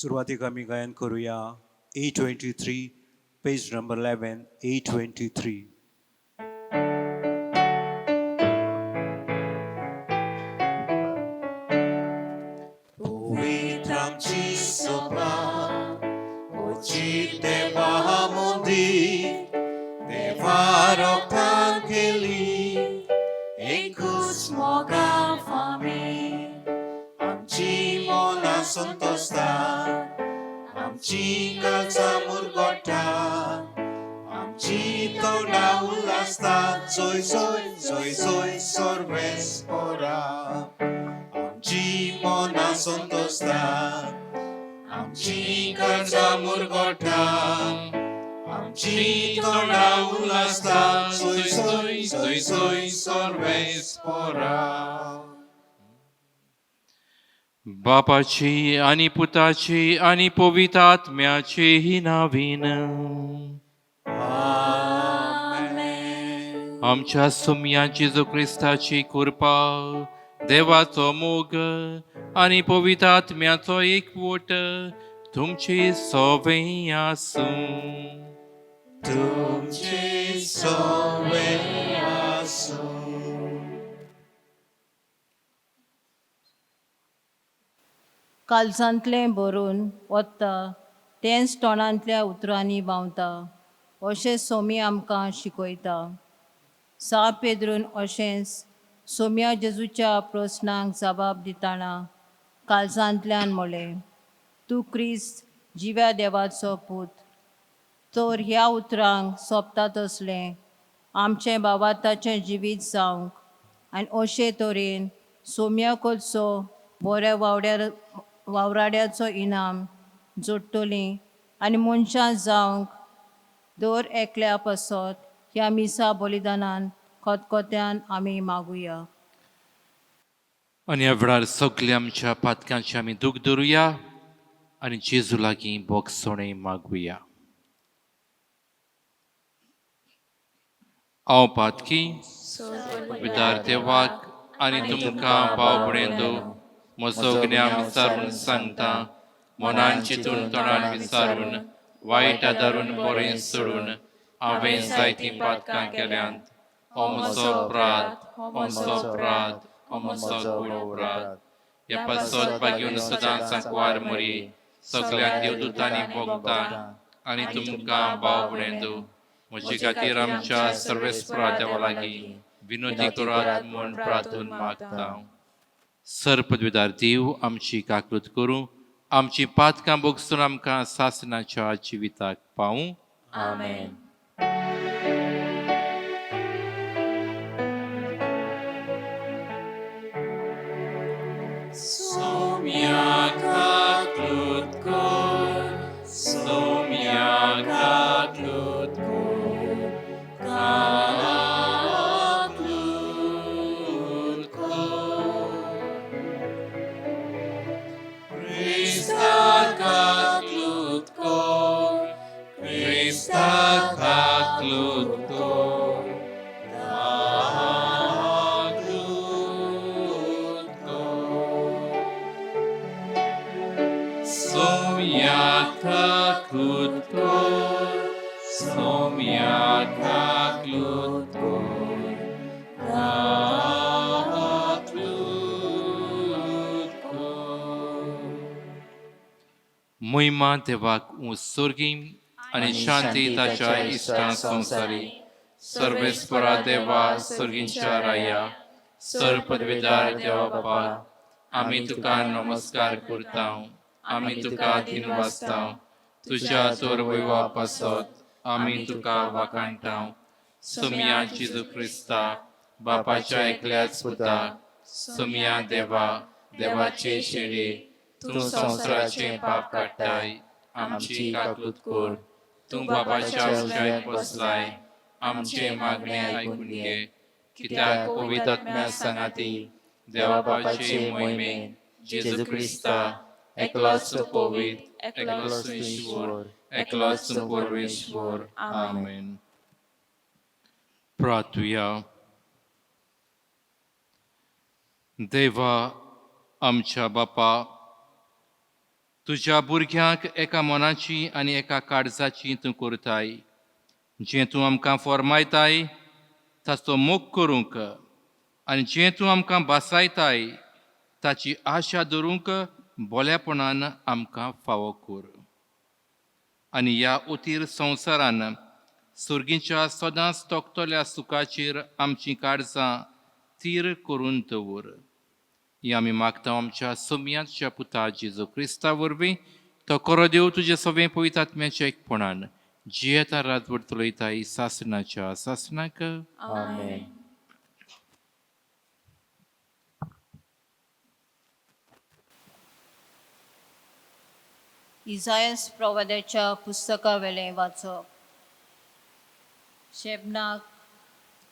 सुरवातीक आमी गायन करुया 823, पेज नंबर 11, 823. पवित्र आमची सभा, उचित देवा मंदिर, देवा रक्तान केली एकूच मोगा फामी. आमची मनां संतोषता, आमची काळजां मुरगोटा, आमची तोंडां उल्हासता, जोय जोय जोय जोय सर्वेस्परा. आमची मनां संतोषता, आमची काळजां मुरगोटा, आमची तोंडां उल्हासता, जोय जोय जोय जोय सर्वेस्परा. बापाची आणि पुताची आणि पवित्र आत्म्याची नावीन. आमेन. आमच्या सुमया जेजू क्रिस्ताची कृपा, देवाचो मोग आनी पवित्र आत्म्याचो एकवट तुमचे सवे आसूं. तुमचे सवे आसूं. कालसांतलें भरून वता तेंच तोंडांतल्या उतरांनी व्हांवता अशें सोमी आमकां शिकयता. सा पेद्रून अशेंच सोम्या जेजूच्या प्रस्नांक जबाब दितना कालसांतल्यान म्हणलें, तूं क्रिस्त, जिव्या देवाचो पूत. तर ह्या उतरांक सोंपता तसलें आमचें बाबाताचें जिवीत जावंक आनी अशे तरेन सोम्या कडचो बऱ्या वावड्यार वावराड्याचो इनाम जोडटलीं आनी मनशां जावंक दर एकल्या पासत ह्या मिसा बलिदानान खतखत्यान आमी मागुया. आनी ह्या वेळार सगल्या आमच्या पातकांची आमी दूख धरुया आनी जेजू लागीं बोगसणें मागुया. हांव पातकी विदार देवाक आनी तुमकां भाव भयणींनो म्हजो गुन्यांव विचारून सांगता. मनान चिंतून, तोंडान विचारून, वायट आदारून, बरें सोडून हांवें जायतीं पातकां केल्यांत. हो म्हजो अपराध, हो म्हजो अपराध, हो म्हजो व्हड अपराध. ह्या पासत भाग्यून सदां सांकवार मरी, सगळ्या देवदूतांनी भोगतां आनी तुमकां भाव भयणींनो म्हजे खातीर आमच्या सर्वेस्परा देवा लागीं विनोती करात म्हूण प्रार्थून मागता. सर्पद्विदार देव आमची काकूत करूं, आमची पातकां भोगसून आमकां सासनाच्या जिविताक पावूं. आमेन. सोम्या काकलूत कर, सोम्या काकलूत कर, काकलूत कर. क्रिस्ता काकलूत कर, क्रिस्ता काकलूत कर, काकलूत कर. सोम्या काकलूत कर, सोम्या काकलूत कर, काकलूत कर. महिमा देवाक उत्सर्गी आनी शांती ताच्या इश्टां संवसारी. सर्वेस्परा देवा, सर्गींच्या राया, सर्वपदवीदार देवा बापा, आमी तुका नमस्कार करता, आमी तुका दिन वाचता. तुज्या तोर वैवा पासत आमी तुका वाखाणटा. सोमया जेजू क्रिस्ता, बापाच्या एकल्याच पुता, सोमया देवा, देवाचे शेळे, तूं संवसाराचें पाप काडटाय, आमची काकूत कर. तूं बापाच्या उजव्याक बसलाय, आमचें मागणें आयकून घे. कित्याक पवित्र आत्म्या सांगाती देवा बापाचे मोहिमेन जेजू क्रिस्ता, एकलोच पवित्र, एकलोच ईश्वर, एकलोच परमेश्वर. आमेन. प्रार्थुया. देवा आमच्या बापा, तुज्या भुरग्यांक एका मनाची आनी एका काळजाची तूं करताय. जें तूं आमकां फॉर्मायताय ताचो मोग करूंक आनी जें तूं आमकां भासायताय ताची आशा धरूंक बोल्यापणान आमकां फावो कर. आनी ह्या उतीर संवसारान सुर्गीच्या सदांच तोखतल्या सुखाचेर आमचीं काळजां तीर करून दवर. ही आमी मागता आमच्या सोम्याच्या पुता जेजू क्रिस्ता वरवीं. तो करो देव तुजे सगळें पवित्र आत्म्याच्या एकपणान जियेता रातभर चलयताय सासणाच्या सासणाक. आमेन. इजायस प्रवाद्याच्या पुस्तकावेलें वाचप. शेबनाक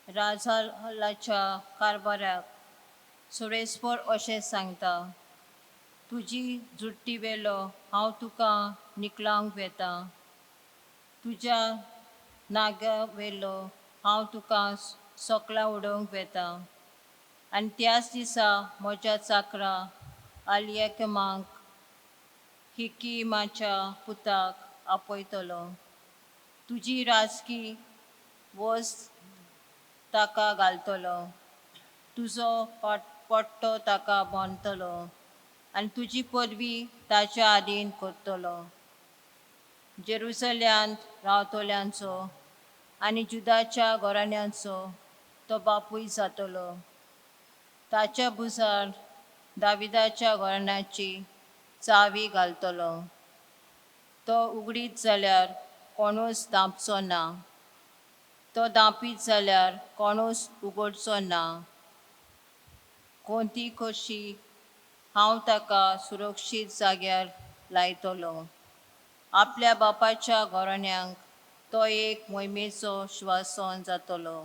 राजालाच्या कारभाराक सुरेस्पर अशें सांगता, तुजी जुट्टी वेलो हांव तुका निकलावंक वेता, तुज्या नाग्या वेलो हांव तुका सोकला उडोवंक वेता. आनी त्याच दिसा म्हज्या चाकरा आलियाकमाक हिकिमाच्या पुताक आपयतलो, तुजी राजकी वस्त ताका घालतलो, तुजो पट्टो ताका बांदतलो आनी तुजी पदवी ताच्या आदीन करतलो. जेरुसल्यांत रावतल्यांचो आनी जुदाच्या घराण्यांचो तो बापूय जातलो. ताच्या भुजार दाविदाच्या घराण्याची चावी घालतलो, तो उगडीत जाल्यार कोणूच धांपचो ना, तो धांपीत जाल्यार कोणूच उगडचो ना. कोणती कशी हांव ताका सुरक्षीत जाग्यार लायतलो. आपल्या बापायच्या घराण्यांक तो एक मोहिमेचो श्वासन जातलो.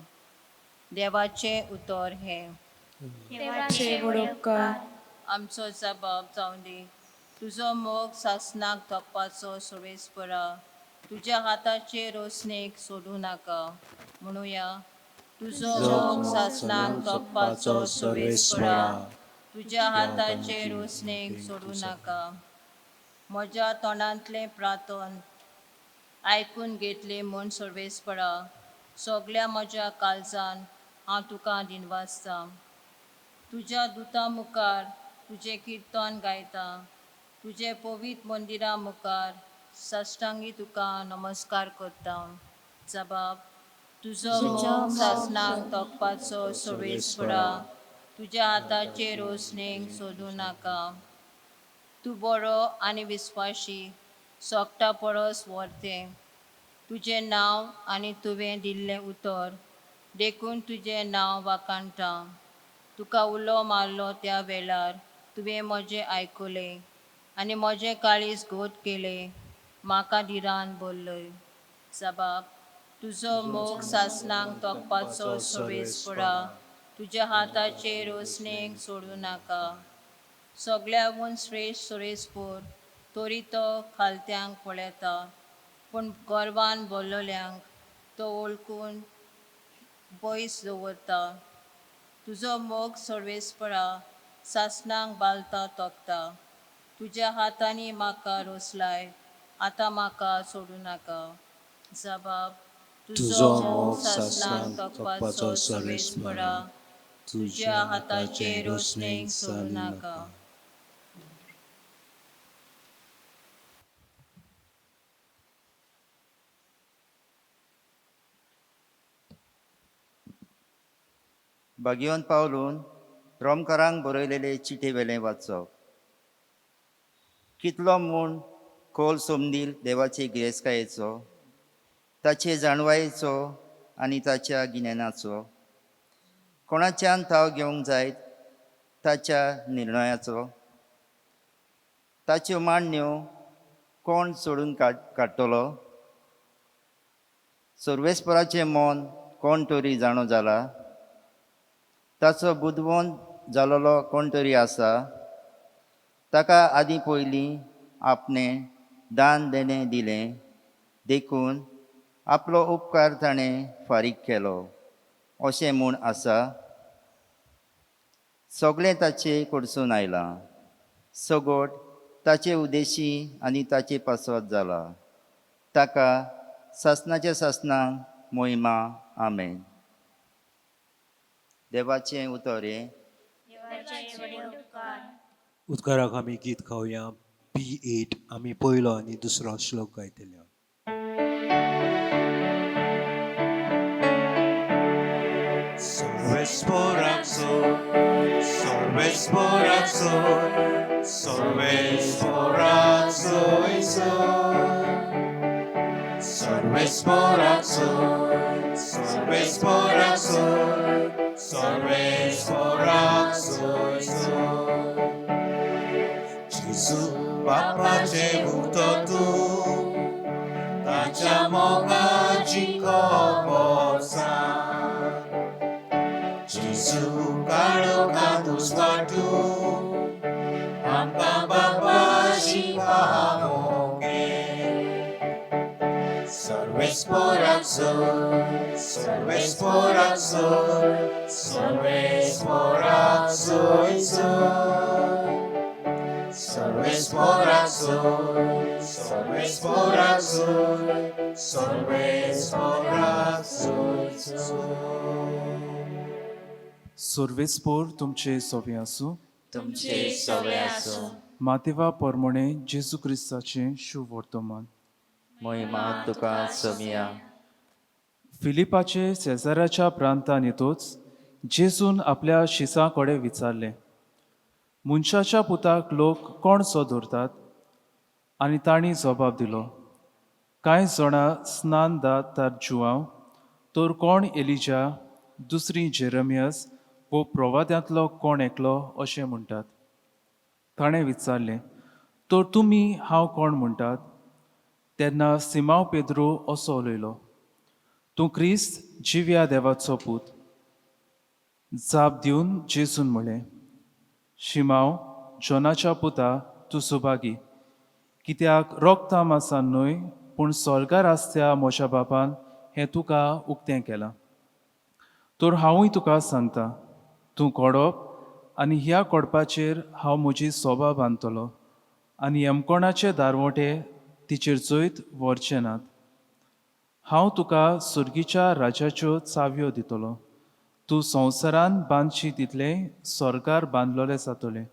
देवाचें उतर हें. देवाचे व्हड उपकार. आमचो जबाब जावं दी. तुजो मोग सासणाक तोखपाचो सोवेसपरा, तुज्या हाताचे रोसणेक सोडूं नाका. म्हणुया, तुजो मोग सासणाक तोखपाचो सोवेसपरा, तुज्या हाताचे रोसणेक सोडूं नाका. म्हज्या तोंडांतलें प्रार्थन आयकून घेतलें म्हूण सर्वेस्परा, सगल्या म्हज्या काळजान हांव तुका दिनवासतां. तुज्या दुता मुखार तुजें किर्तन गायता, तुजें पवित्र मंदिरा मुखार साश्टांगी तुका नमस्कार करता. जबाब, तुजो मोग सासणाक तोखपाचो सर्वेस्परा, तुज्या हाताचे रोसणेक सोदूं नाका. तूं बरो आनी विस्वाशी, सोगटा परस व्हरतें तुजें नांव आनी तुवें दिल्लें उतर, देखून तुजें नांव वाखाणटा. तुका उलो मारलो त्या वेळार तुवें म्हजें आयकलें आनी म्हजें काळीज गोत केलें, म्हाका धिरान भरलय. जबाब, तुजो मोग सासणाक तोखपाचो सोवेसपरा, तुज्या हाताचे रोसणेक सोडूं नाका. सगळ्याहून श्रेश्ठ सुरेसपूर तरी तो खालत्यांक पळयता, पूण गर्वान भरलेल्यांक तो वळखून पयस दवरता. तुजो मोग सर्वेस्परा सासणाक बालता तोखता. तुज्या हातांनी म्हाका रोसलाय, आतां म्हाका सोडूं नाका. जबाब, तुजो मोग सासणाक तोखपाचो सर्वेस्परा, तुज्या हाताचे रोसणेक सोडूं नाका. भाग्यवंत पावलून रोमकारांक बरयलेले चिटे वेलें वाचप. कितलो म्हूण खोल सोमदील देवाचे गिरेस्तकायेचो, ताचे जाणवायेचो आनी ताच्या गिन्यानाचो, कोणाच्यान थाव घेवंक जायत ताच्या निर्णयाचो, ताच्यो मांडण्यो कोण सोडून काडटलो? सर्वेस्पराचें मन कोण तरी जाणो जाला, ताचो बुदवंत जालोलो कोण तरी आसा, ताका आदीं पयलीं आपणें दान देणें दिलें, देखून आपलो उपकार ताणें फारीक केलो अशें म्हूण आसा. सगळें ताचे कडसून आयलां, सगट ताचे उदेशी आनी ताचे पासत जाला. ताका सासणाच्या सासणाक मोहिमा. आमेन. देवाचें उतर हें. उद्गाराक आमी गीत गावया B8. आमी पयलो आनी दुसरो श्लोक गायतले. सर्वेस्पोराक सोय, सर्वेस्पोराक सोय, सर्वेस्पोराक सोय सोय. सर्वेस्पोराक सोय, सर्वेस्पोराक सोय, सर्वेस्पोराक सोय सोय. जेजू बापाचें उतर तूं, ताच्या मोगाची खबर सांग. जेजू काळोखांत उजवाडून आमकां बापाशी पावोवंक. सर्वेस्पोराक सोय, सर्वेस्पोराक सोय, सर्वेस्पोराक सोय सोय. सर्वेस्पोराक सोय, सर्वेस्पोराक सोय, सर्वेस्पोराक सोय सोय. सर्वेस्पोर तुमचे सोवे आसूं. तुमचे सवे आसूं. मातेवा परमणे जेजू क्रिस्ताचें शुभ वर्तमान. मोहिमा तुका सोमिया. फिलिपाचे शेजाराच्या प्रांतान येतोच जेजून आपल्या शिसां कडेन विचारलें, मनशाच्या पुताक लोक कोण सो धरतात? आनी तांणी जबाब दिलो, कांय जाणां स्नान दात जुआंव, तर कोण एलिजा, दुसरी जेरमियस वो प्रवाद्यांतलो कोण एकलो अशें म्हणटात. ताणें विचारलें, तर तुमी हांव कोण म्हणटात? तेन्ना सिमांव पेद्रू असो उलयलो, तूं क्रिस्त जिव्या देवाचो पूत. जाप दिवन जेजून म्हणलें, शिमांव जॉनाच्या पुता, तूं सुभागी, कित्याक रोगता मासान न्हय पूण सोर्गार आसत्या म्हज्या बापान हें तुका उक्तें केलां. तर हांवूय तुका सांगता, तूं कोडप आनी ह्या कोडपाचेर हांव म्हजी सोबा बांदतलो आनी यमकोणाचे दारवोटे तिचेर जैत व्हरचे नात. हांव तुका सुर्गीच्या राज्याच्यो चावयो दितलो. तूं संवसारान बांदशी तितलें सोर्गार बांदलोलें जातलें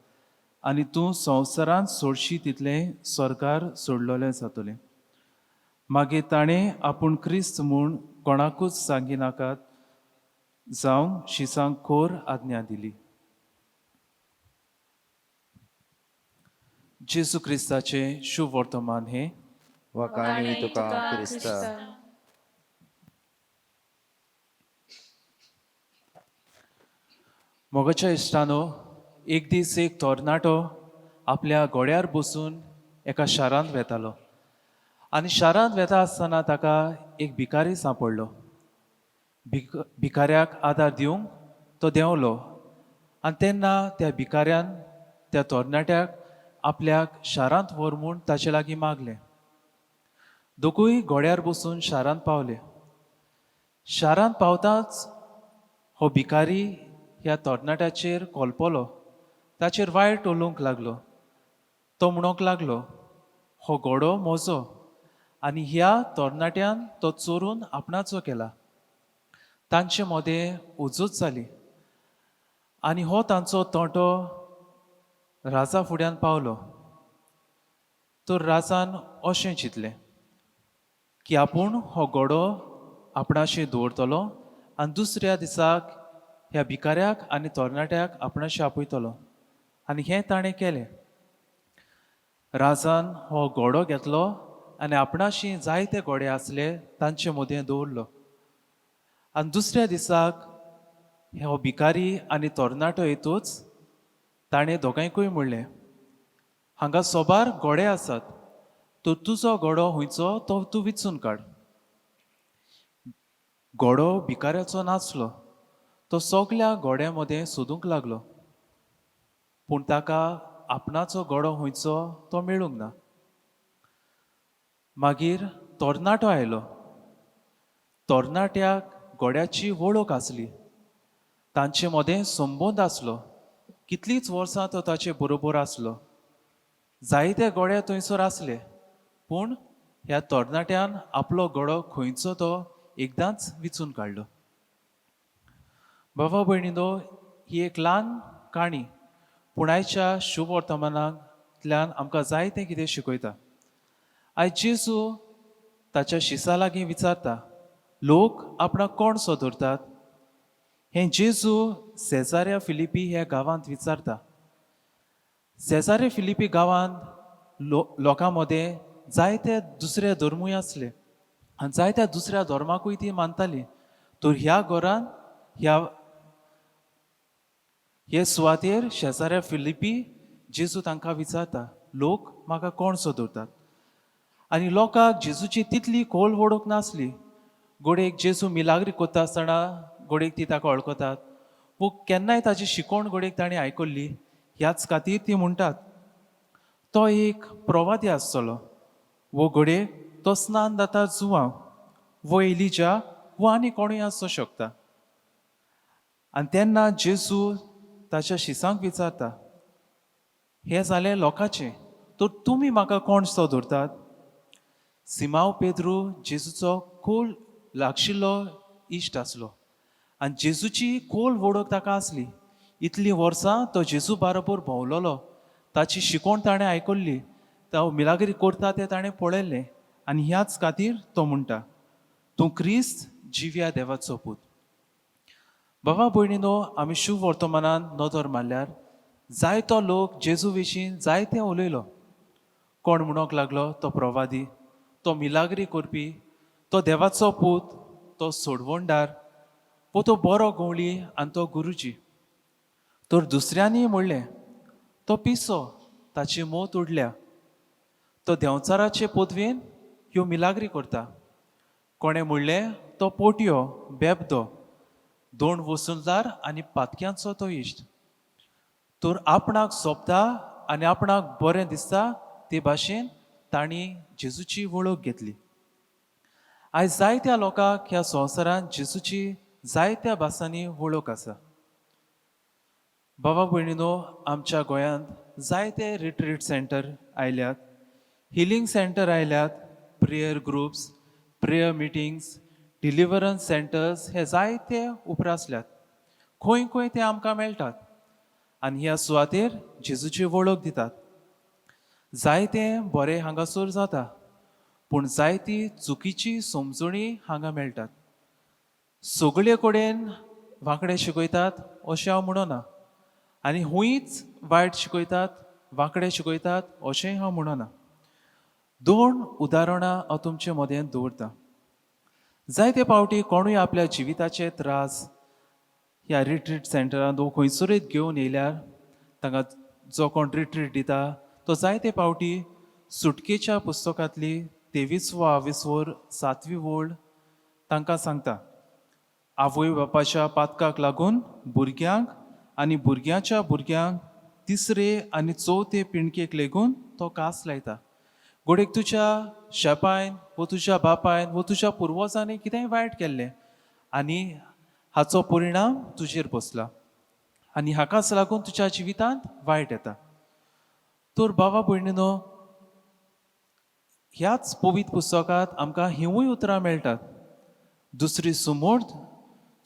आनी तूं संवसारांत सोडशी तितलें सोर्गार सोडलोलें जातलें. मागीर ताणें आपूण क्रिस्त म्हूण कोणाकूच सांगिनाकात जावं शिसांक खोर आज्ञा दिली. जेजू क्रिस्ताचें शुभ वर्तमान हें. वाखाणी तुका क्रिस्ता. मोगाच्या इश्टानो, एक दीस एक तरणाटो आपल्या घोड्यार बसून एका शारांत वेतालो आनी शारांत वेता आसतना ताका एक भिकारी सांपडलो. भिकाऱ्याक आदार दिवंक तो देंवलो आनी तेन्ना त्या भिकाऱ्यान त्या तरणाट्याक आपल्याक शारांत व्हर म्हूण ताचे लागीं मागलें. दोगूय घोड्यार बसून शारांत पावले. शारांत पावताच हो भिकारी ह्या तरणाट्याचेर कोलपलो, ताचेर वायट उलोवंक लागलो. तो म्हणूंक लागलो, हो घोडो म्हजो आनी ह्या तरणाट्यान तो चोरून आपणाचो केला. तांचे मदें उजूच जाली आनी हो तांचो तोंटो राजा फुड्यान पावलो. तर राजान अशें चिंतलें की आपूण हो घोडो आपणाशी दवरतलो आनी दुसऱ्या दिसाक ह्या भिकाऱ्याक आनी तरणाट्याक आपणाशी आपयतलो. आनी हें ताणें केलें. राजान हो घोडो घेतलो आनी आपणाशी जायते घोडे आसले तांचे मदें दवरलो. आनी दुसऱ्या दिसाक हो भिकारी आनी तरणाटो येतूच ताणें दोगांयकूय म्हणलें, हांगा सोबार घोडे आसात, तर तुजो घोडो खंयचो तो तूं विचून काड. घोडो भिकाऱ्याचो नासलो. तो सगल्या घोड्यां मदें सोदूंक लागलो पूण ताका आपणाचो घोडो खंयचो तो मेळूंक ना. मागीर तरणाटो आयलो. तरणाट्याक घोड्याची वळख आसली, तांचे मदें संबंद आसलो, कितलींच वर्सां तो ताचे बरोबर आसलो. जायते घोडे थंयसर आसले, पूण ह्या तरणाट्यान आपलो घोडो खंयचो तो एकदांच विचून काडलो. बाबा भयणीनो, ही एक ल्हान काणी पूण आयच्या शुभ वर्तमानांतल्यान आमकां जायतें कितें शिकयता. आयज जेजू ताच्या शिसा लागीं विचारता, लोक आपणाक कोण सो धरतात? हें जेजू सेजाऱ्या फिलिपी ह्या गांवांत विचारता. सेजारे फिलिपी गांवांत लोकां मदें जायते दुसरे धर्मूय आसले आनी जायत्या दुसऱ्या धर्माकूय ती मानताली. तर ह्या घरान ह्या हे सुवातेर शेजाऱ्या फिलिपी जेजू तांकां विचारता, लोक म्हाका कोण सो दवरतात? आनी लोकांक जेजूची तितली खोल वळख नासली. घडयेक जेजू मिलाग्री कोत्ता आसतना घडयेक ती ताका वळखतात वो केन्नाय ताची शिकवण घडयेक ताणें आयकल्ली. ह्याच खातीर ती म्हणटात, तो एक प्रवादी आसतलो वो घडये तो स्नान जाता जुवांव वो एलिजा वो आनी कोणूय आसूं शकता. आनी तेन्ना जेजू ताच्या शिसांक विचारता, हें जालें लोकांचें, तर तुमी म्हाका कोण सो धरतात? सिमांव पेद्रू जेजूचो खोल लागशिल्लो इश्ट आसलो आनी जेजूची खोल वळख ताका आसली. इतलीं वर्सां तो जेजू बाराबर भोंवलोलो, ताची शिकवण ताणें आयकल्ली, तो मिलाग्री करता तें ताणें पळयल्लें आनी ह्याच खातीर तो म्हणटा, तूं क्रिस्त जिव्या देवाचो पूत. बाबा भयणीनो, आमी शुभ वर्तमानान नदर मारल्यार जायतो लोक जेजू विशीं जायतें उलयलो. कोण म्हणूंक लागलो तो प्रवादी, तो मिलाग्री करपी, तो देवाचो पूत, तो सोडवणदार वो तो बरो गवळी आनी तो गुरुजी. तर दुसऱ्यांनी म्हणलें, तो पिसो, ताची मोत उडल्या, तो देंवचाराचे पदवेन ह्यो मिलाग्री करता. कोणें म्हणलें, तो पोटयो बेबदो, दोन वसुलदार आनी पातक्यांचो तो इश्ट. तर आपणाक सोंपता आनी आपणाक बरें दिसता ते भाशेन तांणी जेजूची वळख घेतली. आयज जायत्या लोकांक ह्या संवसारांत जेजूची जायत्या भासांनी वळख आसा. बाबा भयणीनो, आमच्या गोंयांत जायते रिट्रीट सेंटर आयल्यात, हिलींग सेंटर आयल्यात, prayer groups, prayer meetings, deliverance centres हे जायते उपरासल्यात. खंय खंय ते आमकां मेळटात आनी ह्या सुवातेर जेजूची वळख दितात. जायतें बरें हांगासर जाता, पूण जायती चुकीची समजणी हांगा मेळटात. सगळे कडेन वांकडें शिकयतात अशें हांव म्हणना आनी हुंयच वायट शिकयतात, वांकडें शिकयतात अशेंय हांव म्हणना. दोन उदाहरणां हांव तुमचे मदें दवरतां. जायते फावटी कोणूय आपल्या जिविताचे त्रास ह्या रिट्रीट सेंटरांत वो खंयसरूय घेवन येयल्यार तांकां जो कोण रिट्रीट दिता तो जायते फावटी सुटकेच्या पुस्तकांतली 23वो आवेसवर 7वी वळ तांकां सांगता. आवय बापाच्या पातकाक लागून भुरग्यांक आनी भुरग्यांच्या भुरग्यांक तिसरे आनी चवथे पिणकेक लेगून तो कास लायता. घडयेक तुज्या शेपायन वो तुज्या बापायन वो तुज्या पुर्वजांनी कितेंय वायट केल्लें आनी हाचो परिणाम तुजेर बसला आनी हाकाच लागून तुज्या जिवितांत वायट येता. तर बाबा भयणीनो, ह्याच पवित्र पुस्तकांत आमकां हिवूय उतरां मेळटात. दुसरी सुमोर्त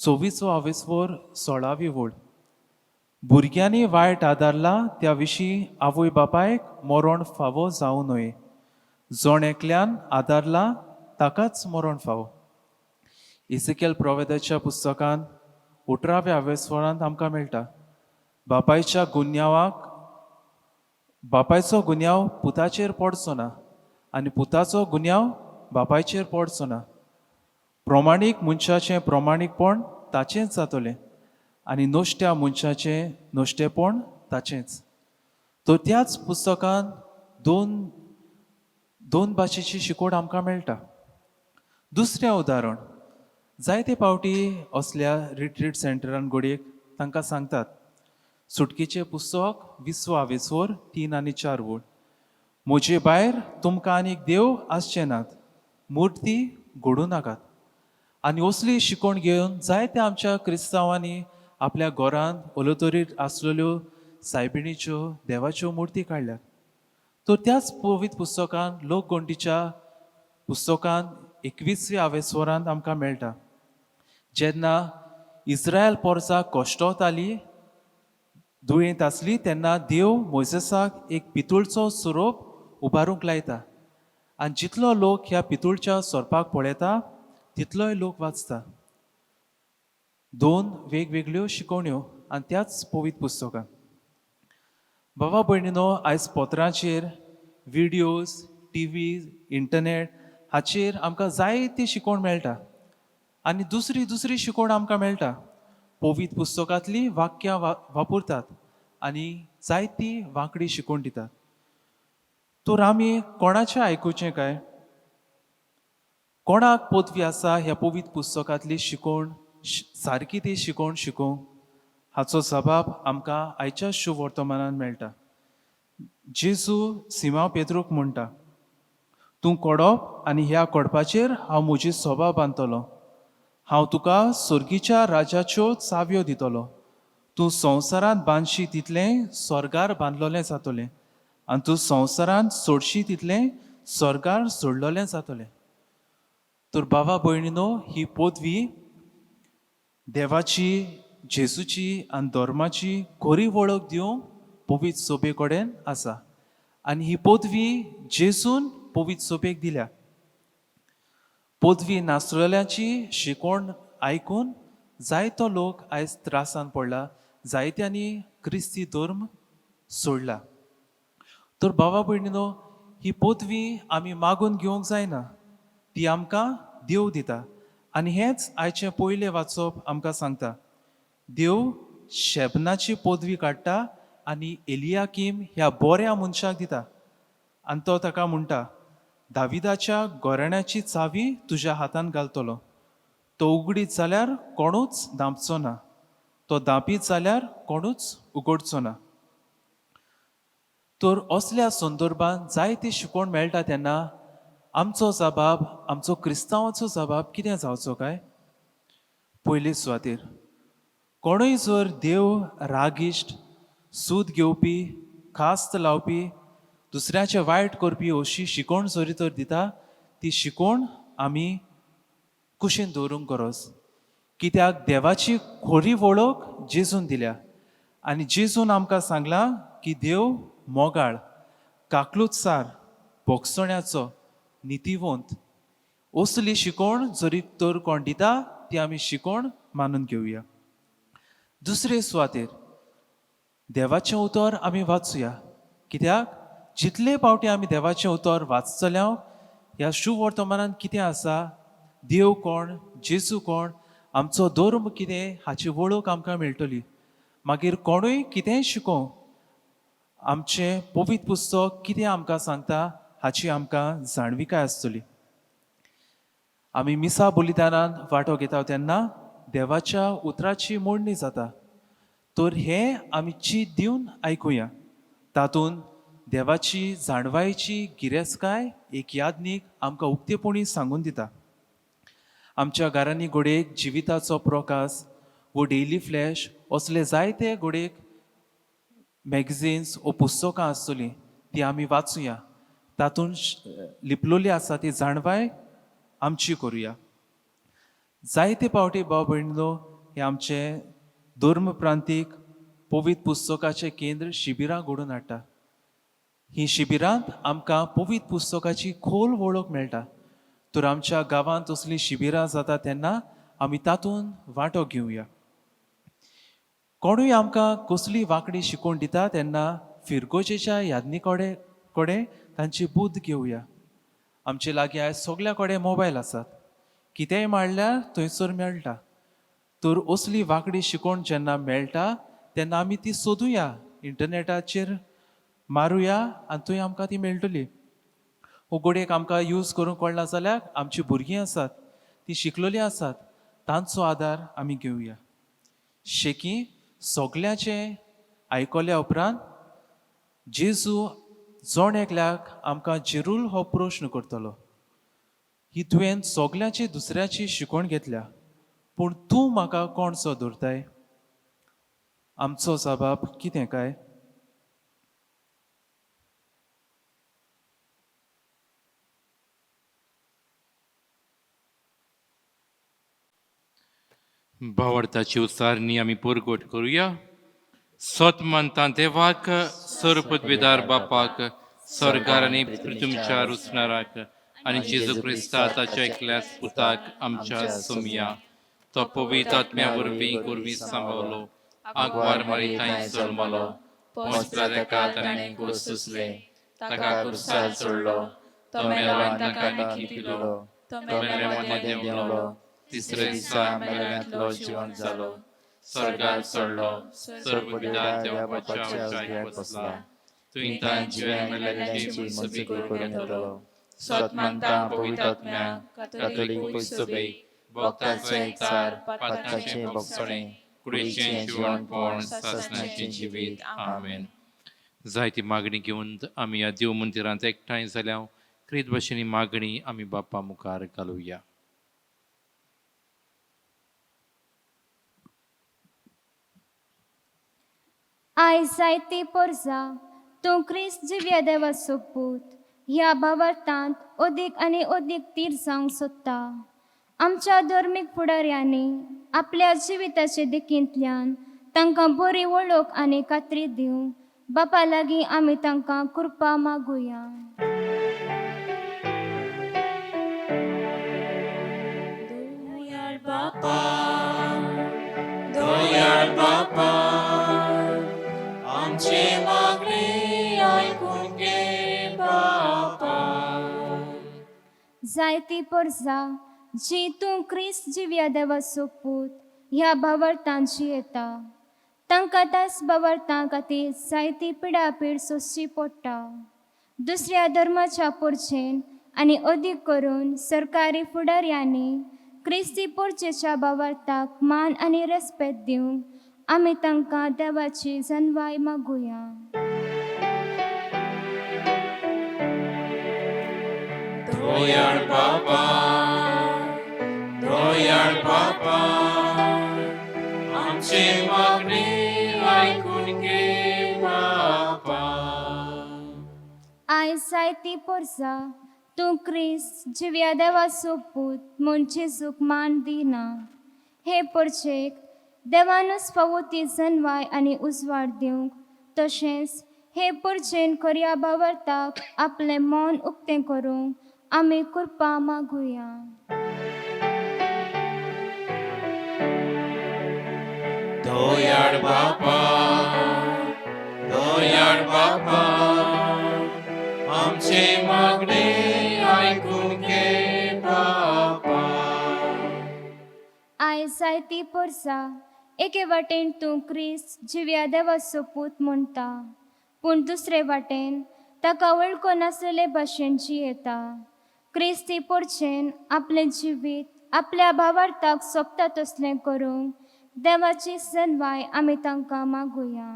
24वो आवेसवर 16वी वळ, भुरग्यांनी वायट आदारला त्या विशीं आवय बापायक मरण फावो जावं न्हय, जण एकल्यान आदारला ताकाच मरण फावो. इसिकेल प्रोवेदाच्या पुस्तकांत 18व्या आवेसवरांत आमकां मेळटा, बापायच्या गुन्यांवाक बापायचो गुन्यांव पुताचेर पडचो ना आनी पुताचो गुन्यांव बापायचेर पडचो ना. प्रमाणीक मनशाचें प्रमाणीकपण ताचेंच जातलें आनी नश्ट्या मनशाचें नश्टेपण ताचेंच. तर त्याच पुस्तकांत दोन दोन भाशेची शिकवण आमकां मेळटा. दुसरें उदाहरण, जायते फावटी असल्या रिट्रीट सेंटरान घडयेक तांकां सांगतात, सुटकेचें पुस्तक 20वो आवेसवर 3 आनी 4 वळ, म्हजे भायर तुमकां आनीक देव आसचे नात, मुर्ती घडूं नाकात. आनी असली शिकवण घेवन जायत्या आमच्या क्रिस्तांवांनी आपल्या घरांत ओलोतरीर आसलेल्यो सायबिणीच्यो देवाच्यो मुर्ती काडल्यात. तर त्याच पवित्र पुस्तकान लोकगोंडीच्या पुस्तकान 21व्या आवेस्वरांत आमकां मेळटा, जेन्ना इस्रायल पोरसा कश्टवताली, दुयेंत आसली, तेन्ना देव मोयजेसाक एक पितूळचो सोरोप उबारूंक लायता आनी जितलो लोक ह्या पितूळच्या सोरपाक पळयता तितलोय लोक वाचता. दोन वेगवेगळ्यो शिकवण्यो आनी त्याच पवित्र पुस्तकान. बाबा भयणीनो, आयज पत्रांचेर, विडियोज, टीव्ही, इंटरनेट हाचेर आमकां जायती शिकवण मेळटा आनी दुसरी दुसरी शिकवण आमकां मेळटा. पवित्र पुस्तकांतली वाक्यां वापरतात आनी जायती वांकडी शिकवण दितात. तर आमी कोणाचें आयकुचें काय? कोणाक पदवी आसा ह्या पवित्र पुस्तकांतली शिकवण सारकी ती शिकवण शिकोवंक? हाचो जबाब आमकां आयच्या शुभ वर्तमानान मेळटा. जेजू सिमांव पेद्रूक म्हणटा, तूं कोडप आनी ह्या कोडपाचेर हांव म्हजी सोबा बांदतलो. हांव तुका सोर्गीच्या राजाच्यो चावयो दितलो. तूं संवसारांत बांदशी तितलें स्वर्गार बांदलोलें जातलें आनी तूं संवसारांत सोडशी तितलें स्वर्गार सोडलोलें जातलें. तर बाबा भयणीनो, ही पदवी देवाची, जेजूची आनी धर्माची खरी वळख दिवंक पवित्र सोबे कडेन आसा आनी ही पदवी जेजून पवित्र सोबेक दिल्या. पदवी नासलेल्याची शिकवण आयकून जायतो लोक आयज त्रासान पडला, जायत्यांनी क्रिस्ती धर्म सोडला. तर बाबा भयणीनो, ही पदवी आमी मागून घेवंक जायना, ती आमकां देव दिता आनी हेंच आयचें पयलें वाचप आमकां सांगता. देव शेबनाची पदवी काडटा आनी एलियाकीम ह्या बऱ्या मनशाक दिता आनी तो ताका म्हणटा, दाविदाच्या गोरण्याची चावी तुज्या हातान घालतलो. तो उगडीत जाल्यार कोणूच धांपचो ना, तो धांपीत जाल्यार कोणूच उगडचो ना. तर असल्या संदर्भान जायती शिकवण मेळटा तेन्ना आमचो जबाब, आमचो क्रिस्तांवाचो जबाब कितें जावचो काय? पयले सुवातेर कोणूय जर देव रागिश्ट, सूद घेवपी, खास्त लावपी, दुसऱ्याचें वायट करपी अशी शिकवण जरी तर दिता, ती शिकवण आमी कुशीन दवरूंक गरज. कित्याक देवाची खरी वळख जेजून दिल्या आनी जेजून आमकां सांगलां की देव मोगाळ, काकलुतसार, भोगसण्याचो, नितीवंत. असली शिकवण जरी तर कोण दिता ती आमी शिकवण मानून घेवया. दुसरे सुवातेर देवाचें उतर आमी वाचुया, कित्याक जितले पावटी आमी देवाचें उतर वाचतले, ह्या शुभ वर्तमानान कितें आसा, देव कोण, जेजू कोण, आमचो धर्म कितें हाची वळख आमकां मेळटली. मागीर कोणूय कितेंय शिकोवं, आमचें पवित्र पुस्तक कितें आमकां सांगता हाची आमकां जाणविकाय आसतली. आमी मिसा बलिदानांत वांटो घेता तेन्ना देवाच्या उतराची मोडणी जाता, तर हें आमी चीत दिवन आयकुया. तातूंत देवाची जाणवायेची गिरेस्तकाय एक यादनीक आमकां उक्तेपणी सांगून दिता. आमच्या घरांनी घडयेक जिविताचो प्रकाश वो डेली फ्लॅश असले जायते घडयेक मॅगझिन्स वो पुस्तकां आसतलीं, ती आमी वाचुया. तातूंत लिपलोली आसा ती जाणवाय आमची करुया. जायते पावटी भाव भयणीनो, हे आमचे धर्म प्रांतीक पवित्र पुस्तकाचें केंद्र शिबिरां घडोवन हाडटा. ही शिबिरांत आमकां पवित्र पुस्तकाची खोल वळख मेळटा. तर आमच्या गांवांत असलीं शिबिरां जाता तेन्ना आमी तातूंत वांटो घेवया. कोणूय आमकां कसली वांकडी शिकोवन दिता तेन्ना फिरगोजेच्या यादनी कडेन तांची बुद्द घेवया. आमचे लागीं आयज सगल्या कडेन मोबायल आसात, कितेंय मारल्यार थंयसर मेळटा. तर असली वांकडी शिकोवण जेन्ना मेळटा तेन्ना आमी ती सोदुया, इंटरनेटाचेर मारुया आनी थंय आमकां ती मेळटली. हो घडयेक आमकां यूज करूंक कळना जाल्यार आमची भुरगीं आसात, ती शिकलेलीं आसात, तांचो आदार आमी घेवया. शेकी सगल्यांचें आयकल्या उपरांत जेजू जण एकल्याक आमकां जेरूल हो प्रश्न करतलो, ही तुवें सगल्यांची दुसऱ्याची शिकवण घेतल्या, पूण तूं म्हाका कोणसो धरताय? आमचो जबाब कितें काय? भावार्थाची उसारणी आमी पुरगोट करुया. सत मानता देवाक, सर्वपदवेदार बापाक, स्वर्गार आनी पृथ्वीच्या रुसणाराक आनी जेजू क्रिस्ता ताच्या एकल्याच पुताक आमच्या सोमया, तो पवित्र आत्म्या वरवीं गोरवीं सांबावलो, आगवार मारी थंय जल्मलो, पोंचला ताका ताणें खोस सोंसले, ताका खुर्सार चडलो, तो मेलो आनी ताका निकी पिलो, तो मेल्या मदें देंवलो, तिसरे दिसा मेल्ल्यांतलो जिवन जालो, स्वर्गार चडलो, सर्वपिता देवा बापाच्या उजव्याक बसला, थंय ताण जिव्या मेल्ल्यांची मुसबी करून येतलो. सत मानता पवित्र आत्म्याक, कातोलीक सभेक, भक्तांचो एकचार, पातकाचें भोगसणें, कुडीचें जिवनपण, सासणाचें जिवीत. आमेन. जायती मागणी घेवन आमी ह्या देव मंदिरांत एकठांय जाल्या. क्रीत भाशेन ही मागणी आमी बापा मुखार घालुया. आयज जायती पोरजा तूं क्रिस्त जिव्या देवाचो पूत ह्या भावार्थांत अदीक आनी अदीक तीर जावंक सोदता. आमच्या धर्मीक फुडाऱ्यांनी आपल्या जिविताचे देखींतल्यान तांकां बरी वळख आनी खात्री दिवंक बापा लागीं आमी तांकां कृपा मागुया. जायती पोरजा जी तूं क्रिस्त जिव्या देवाचो पूत ह्या भावार्थान जियेता, तांकां त्याच भावार्थां खातीर जायती पिडापीड सोंसची पडटा. दुसऱ्या धर्माच्या पोरचेन आनी अदीक करून सरकारी फुडाऱ्यांनी क्रिस्ती पोरचेच्या भावार्थाक मान आनी रेस्पेद दिवंक आमी तांकां देवाची जनवाय मागुया. आयज जायती पोरसा तूं क्रिस्त जिव्या देवाचो पूत म्हूण जेजूक मान दिना. हे पोरचेक देवानूच फावो ती जनवाय आनी उजवाड दिवंक, तशेंच हे पोरचेन खऱ्या भावार्थाक आपलें मन उक्तें करूंक आमी कृपा मागुया. आयज जायती पोरसा एके वाटेन तूं क्रिस्त जिव्या देवाचो पूत म्हणटा, पूण दुसरे वाटेन ताका वळखो नासलेले भाशेन जियेता. क्रिस्ती पोरचेन आपलें जिवीत आपल्या भावार्थाक सोबता तसलें करूंक देवाची जनवाय आमी तांकां मागुया.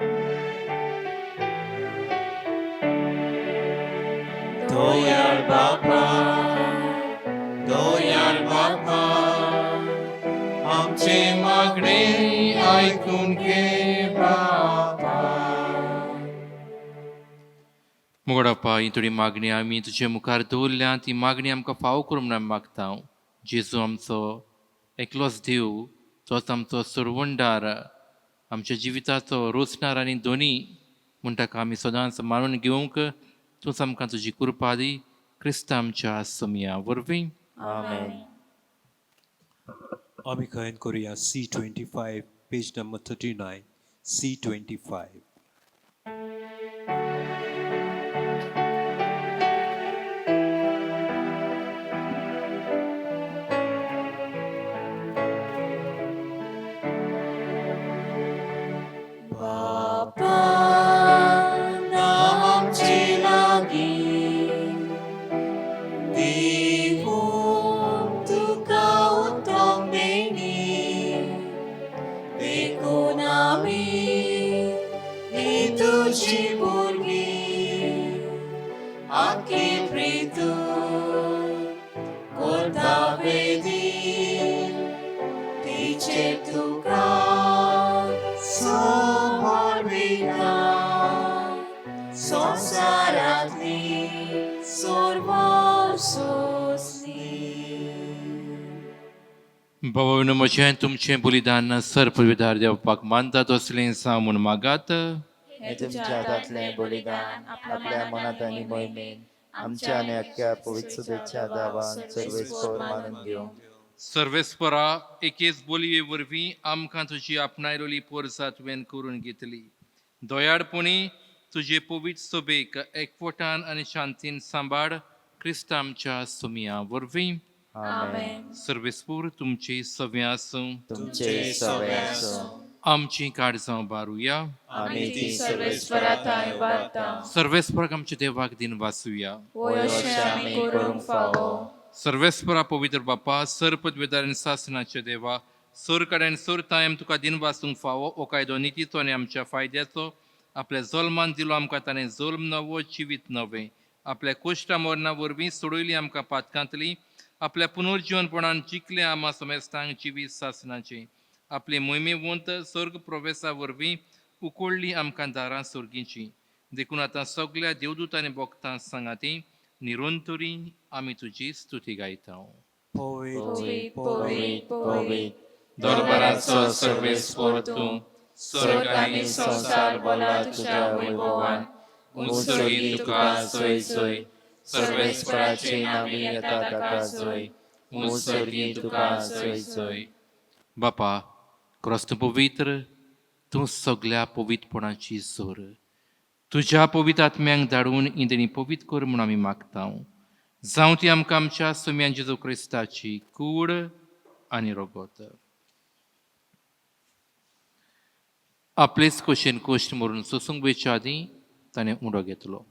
मोगडापा, ही थोडी मागणी आमी तुजे मुखार दवरल्या, ती मागणी आमकां फावो करूं म्हूण आमी मागता. जेजू आमचो एकलोच देव, तोच आमचो सरवंडार, आमच्या जिविताचो रोचणार आनी दोनी म्हूण ताका आमी सदांच मानून घेवंक तूंच आमकां तुजी कृपा दी. क्रिस्त आमच्या सोमया वरवीं. आमेन. आमी गायन करुया C25, page number 39, C25. Sonsarantli sorvaso. बाबा म्हजें तुमचें बलिदान सर्पविधार देवपाक मानता तसलें जावं म्हूण मागात. हें तुमच्या हातांतलें बलिदान आपल्या मनांत आनी मोहिमेन आमच्या आनी अख्ख्या पवित्र सभेच्या दावान सर्वेस्पर मानून घेवं. सर्वेस्परा एकेच बोलये वरवीं आमकां तुजी आपणायलोली पोरसा तुवें करून घेतली. दयाळपणी तुजे पवित्र सभेक एकवटान आनी शांतीन सांबाळ क्रिस्त आमच्या सुमया वरवीं. आमेन. सर्वेस्पूर तुमची सव्या आसूं. तुमचे सवे आसूं. आमची काळजां बारुया. आमी ती सर्वेस्परा थंय उबारता. सर्वेस्पराक आमच्या देवाक दिन वाचुया. वय अशें आमी करूंक फावो. सर्वेस्परा पवित्र बापा सरपदवेदार आनी सासणाच्या देवा सोर कडेन सोर तायम तुका दिन वाचूंक फावो ओ कायदो नितीचो आनी आमच्या फायद्याचो आपल्या जल्मान दिलो आमकां ताणें जल्म नवो जिवीत नवें आपल्या कोश्टा मरणा वरवीं सोडयली आमकां पातकांतली आपल्या पुनर्जीवनपणान जिखलें आमा समेस्तांक जिवीत सासणाचें आपली मोहिमेवंत स्वर्ग प्रवेसा वरवीं उकोडली आमकां दारां सर्गीचीं देखून आतां सगल्या देवदूत आनी भक्तां सांगाती निरंतरी आमी तुजी स्तुती गायता. पवित्र पवित्र पवित्र पवित्र दरबाराचो सर्वेस्पर तूं स्वर्ग आनी संवसार भरला तुज्या वैभवान. उत्सर्गी तुका सोय सोय सर्वेस्पराचे नावी येता ताका जोय उत्सर्गी तुका सोय सोय. बापा क्रस्त पवित्र तूं सगल्या पवित्रपणाची जोर तुज्या पवित्र आत्म्यांक धाडून इंदणी पवित्र कर म्हूण आमी मागता. जावं ती आमकां आमच्या सुम्यान जेजू क्रिस्ताची कूड आनी रोगोत. आपलेच कशेन कश्ट मरून सोसूंक वयच्या आदीं ताणें उंडो घेतलो.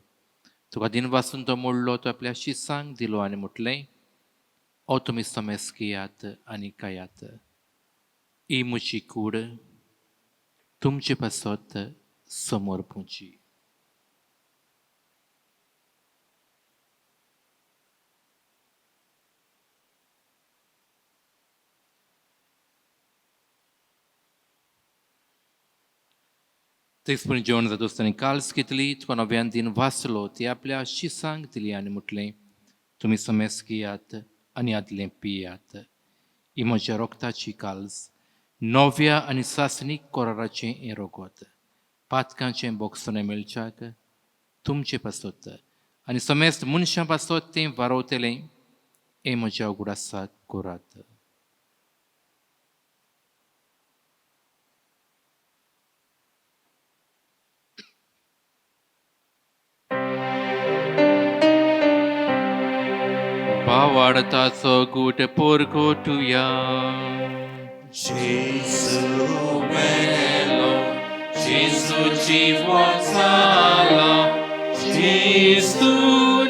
तुका दिन वासून तो मोडलो तो आपल्या शिसांक दिलो आनी म्हटलें, ओ तुमी समेस घेयात आनी खायात. ही म्हजी कूड तुमचे पासत समोर पुची. तेच जेवण जाता आसतना काल्स घेतली तुका नव्यान दिन वाचलो ती आपल्या शिसांक दिली आनी म्हटलें, तुमी समेस घेयात आनी आदलें पियात. ही म्हज्या रोगताची काल्स नव्या आनी सासणीक कराराचें हें रोगत पातकांचें बोगसणें मेळच्याक तुमचे पासत आनी समेस्त मनशां पासत तें वारवतलें हें म्हज्या उगडासाक करात. भावार्थाचो गूट पोरकोटुया. जेजू मेलो जेजू जिवो जाला जेजू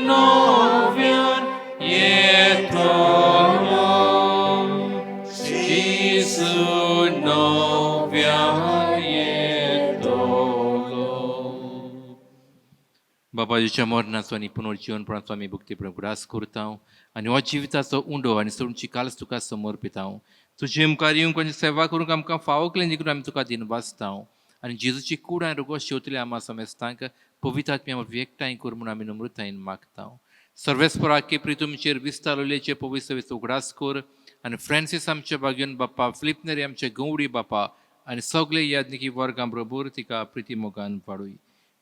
नव्यान येतलो जेजू नव्यान येतलो. बाबाजीच्या मरणाचो आनी पुनर्जीवनपणाचो आमी भक्तीपण उगडास करता आनी हो जिविताचो उंडो आनी सोडची कालच तुका समर्पिता. तुजे मुखार येवंक आनी सेवा करूंक आमकां फावो केलें देखून आमी तुका दिन वाचता आनी जेजूची कूड आनी रोगो शेवतले आमा समेस्तांक पवित्र आत्म्या वरवीं एकठांय कर म्हूण आमी नम्रतायेन मागता. सर्वेस्पराक केपरी तुमचेर विस्तारलेचे पवित्र उगडास कर आनी फ्रांसीस आमच्या बागेवन बाप्पा फिलिपनेरी आमचे गौडी बाप्पा आनी सगळे यादनिकी वर्गां बरोबर तिका प्रिती मोगान वाडूय.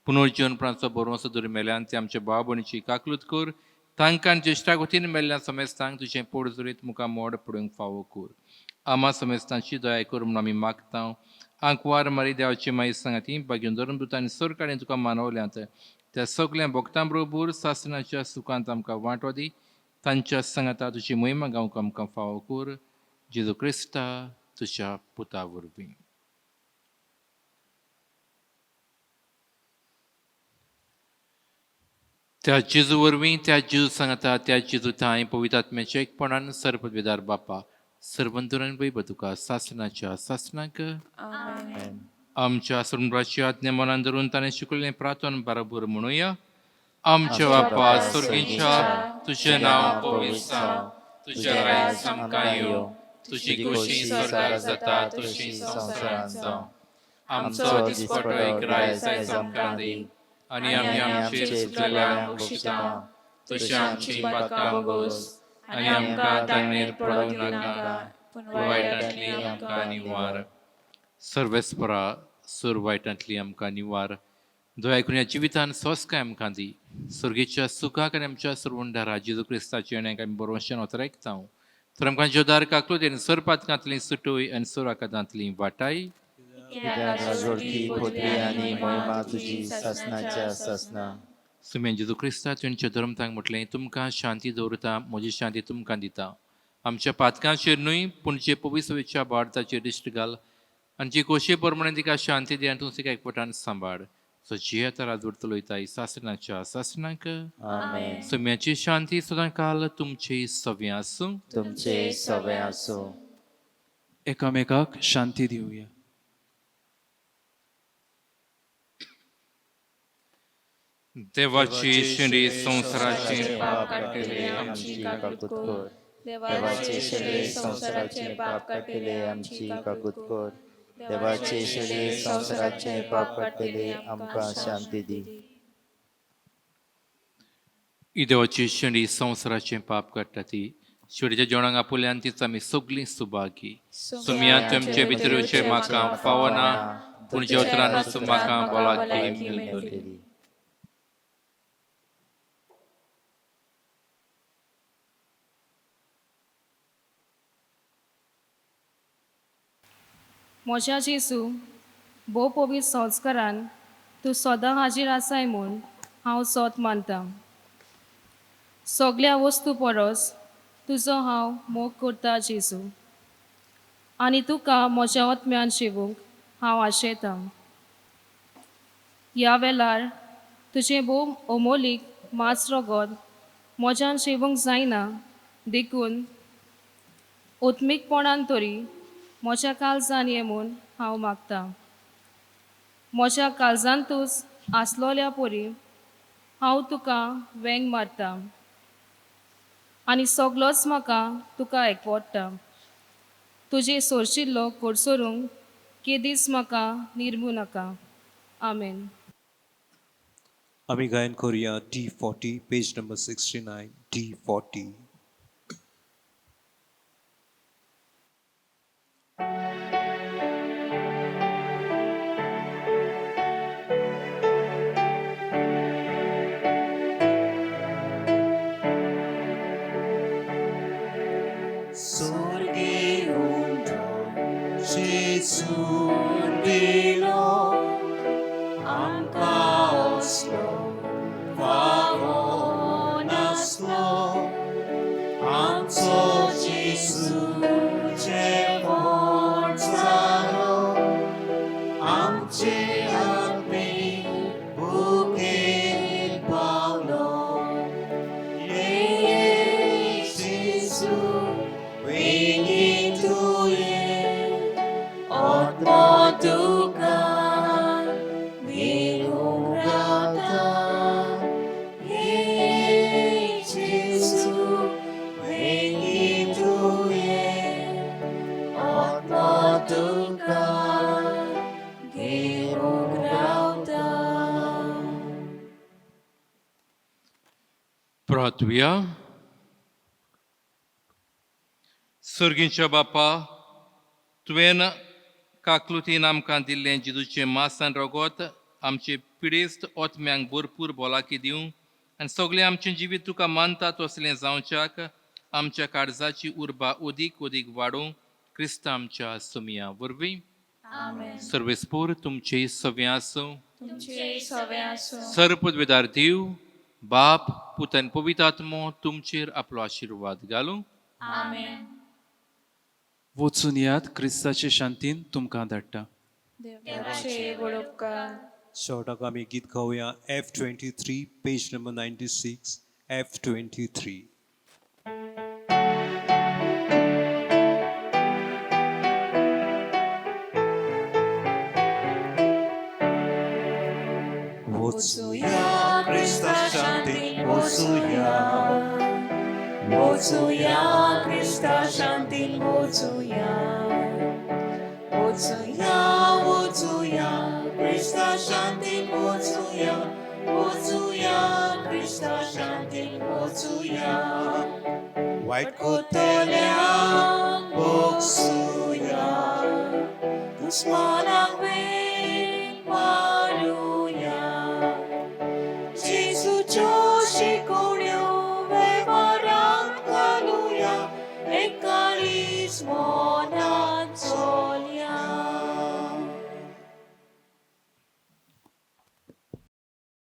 पुनर्जीवनपणाचो बरोसो दर मेल्यान ते आमच्या भाव भयणीची काकलूत कर तांकां ज्येश्ठा वतीन मेल्ल्या समेस्तांक तुजें पोड जुरीत मुखार मोड पडूंक फावो कर. आमा समेस्तांची दया कर म्हूण आमी मागता. आंकवार मारी देवाची माई सांगाती बागेवन धर्मदूत आनी सरकारान तुका मानवल्यांत त्या सगल्या भक्तां बरोबर सासणाच्या सुखांत आमकां वांटो दी. तांच्या सांगाता तुजी मोहिमा गावंक आमकां फावो कर जेजू क्रिस्ता तुज्या पुता वरवीं. त्या जेजू वरवीं त्या जेजू सांगाता त्या जेजू थांय पवित्र आत्म्याच्या एकपणान सर्पवेदार बापा सर्वंतुरान वैभ तुका सासणाच्या सासणाक. आमेन. आमच्या सरुंद्राची आज्ञा मनान धरून ताणें शिकयल्लें प्रार्थन बरोबर म्हणुया. आमच्या बापा स्वर्गीच्या तुजें नांव पवित्र जावं, तुजें राज आमकां येवं, तुजी खोशी स्वर्गार जाता तशी संवसारांत जावं. आमचो दिसपटो एक रायस आयज आमकां दी आनी आमी आमचेर चुकलेल्यांक बक्षिता तशी आमची पातकां भोगोस आनी आमकां ताणेर पडोवं नाका पूण वायटांतली आमकां निवार. सर्वेस्परा सुर वायटांतली आमकां निवार. दया करून ह्या जिवितान सोंसकाय आमकां दी. सुर्गेच्या सुखाक आनी आमच्या सर्वंडारा जेजू क्रिस्ताचे येण्याक आमी बरोवशेन ओतरायकता. तर आमकां जोदार काकलूत आनी सरपातकांतली सुटोय आनी सोराकादांतली वाटाय. कित्याक राजवटकी पदवी आनी महिमा तुजी सासणाच्या सासना. सुमेन जेजू क्रिस्ता तुमच्या धर्मतांक म्हटलें, तुमकां शांती दवरता, म्हजी शांती तुमकां दिता. आमच्या पातकांचेर न्हय पूण जे पविसवेच्या भारताचेर दिश्ट घाल आनी जी खोशये प्रमाणे तिका शांती दी आनी तूं तिका एकवटान सांबाळ. सो जियेता राजवट चलयता सासणाच्या सासणाक. आमेन. सुम्याची शांती सदां काल तुमची सव्या आसूं. तुमचे सवे आसूं. एकामेकाक शांती दिवया. देवाची शिंडी संवसाराची पाप काडटले आमची काकूत कर. देवाचे शेळी संवसाराचे पाप काडटले आमची काकूत कर. देवाचे शेळी संवसाराचे पाप काडटले आमकां शांती दी. ही देवाची शेंडी संवसाराचें पाप काडटा ती शेवटीच्या जेवणाक आपल्यान तीच आमी सगळीं सुभागी. सुमया तुमचे भितर येवचें म्हाका फावना, पूण जेवतरानूच म्हाका भलायकी मेळटली. म्हज्या जेजू, भोव पवित्र संस्कारान तूं सदां हाजीर आसाय म्हूण हांव सोत मानता. सगल्या वस्तू परस तुजो हांव मोग करता जेजू, आनी तुका म्हज्या आत्म्यान शिवूंक हांव आशेतां. ह्या वेळार तुजें भोव अमोलीक मांस रगत म्हज्यान शिवूंक जायना, देखून आत्मीकपणान तरी म्हज्या काळजान ये म्हूण हांव मागतां. म्हज्या काळजांतूच आसलोल्या परी हांव तुका वेंग मारता आनी सगलोच म्हाका तुका एकवडटा. तुजे सोरशिल्लो कोडसोरूंक केदीच म्हाका निर्मू नाका. आमेन. आमी गायन करुया D40, page number 69, D40. Sorge unto Jesu dilo amka oslo vagonaslo amso Jesu jevon zalo amche atme buke paulo ye Jesu Venituye Otmotuka Virungrata Ye Jesu Venituye Otmotuka Virungrata. प्रार्थुया. सर्गींच्या बापा, तुवें काकलुतीन आमकां दिल्लें जेजूचें मांस आनी रगत आमचे पिडेस्त ओतम्यांक भरपूर भलायकी दिवं आनी सगळें आमचें जिवीत तुका मानता तसलें जावच्याक आमच्या काळजाची उर्बा अदीक अदीक वाडोवं, क्रिस्ता आमच्या सुमया वरवीं. सर्वेस्पोर तुमचे सव्या आसूं. तुमचे सवे आसूं. सर्वपदवेदार देव बाप, पूत आनी पवित्र आत्मो तुमचेर आपलो आशिर्वाद घालूं. आमेन. वचून यात, क्रिस्ताचे शांतीन तुमकां धाडटा. देवाचे व्हड उपकार. शेवटाक आमी गीत गावया F23, page number 96, F23. Vocuja Krista शांती vocuja, vocuja Krista शांती vocuja, vocuja, vocuja Krista शांती vocuja, vocuja Krista शांती vocuja. वायट कोतल्या वचुया, दुस्मानाक वेंगोवन.